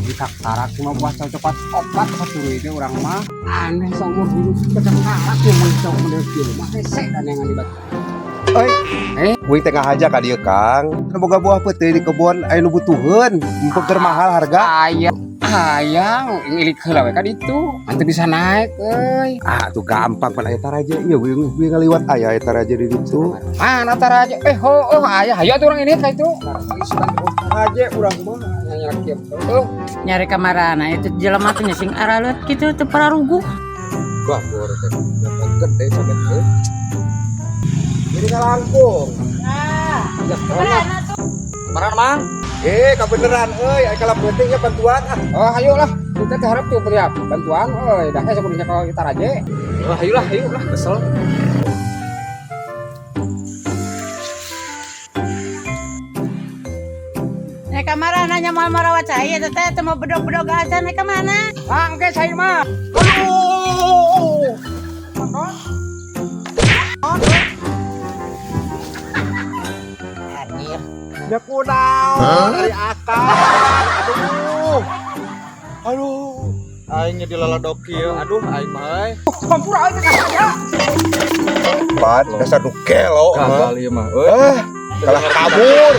Kita karak cuma buah coklat opat satu itu orang mah aneh seumur hidup kita karak cuma cok model kieu mah hese dan yang dibat. Euy. Eh? Kuing tengah aja ka dieu, Kang. Nu boga buah peuteuy di kebon aya nu butuheun, mumpung keur mahal harga. Ayang, ayang ngilik heula we ka ditu. Ante bisa naik euy. Ah, tuh gampang pan aya taraja. Ieu gue ngaliwat aya aya taraja di ditu. Mana taraja? Eh, ho, oh, ayah, hayu atuh urang ini ka itu. Taraja urang mah nanya kieu. Oh, Nyari kamarana itu jelema teh sing aralut kitu teu pararuguh. Wah, bor teh gede sampe teh. Jadi kalangkung. Ah, Ya, Kemana, Mang? Eh, kabeneran euy, aya kalah peuting ya bantuan ah. Oh, ayo lah. Kita teh harap tuh ya bantuan euy, dah hese kudu nyekel kita raje. Oh, ayo lah, ayo lah, kesel. Nek kamarana nya moal marawat cai eta teh teu mau bedog-bedog aja nek ka mana? Mang, ke saya mah. Aduh. Anjir. Ya kunaon ari akang. Aduh. Aduh. Aing jadi laladoki ya. Aduh, aing mah euy. Hampura euy teh ya. Pan dasar nu gelo mah. Gagal ieu mah. Euy. Eh, kalah kabur.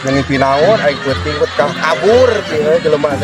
Ngimpi naon aing peuting kalah kabur ieu jelema.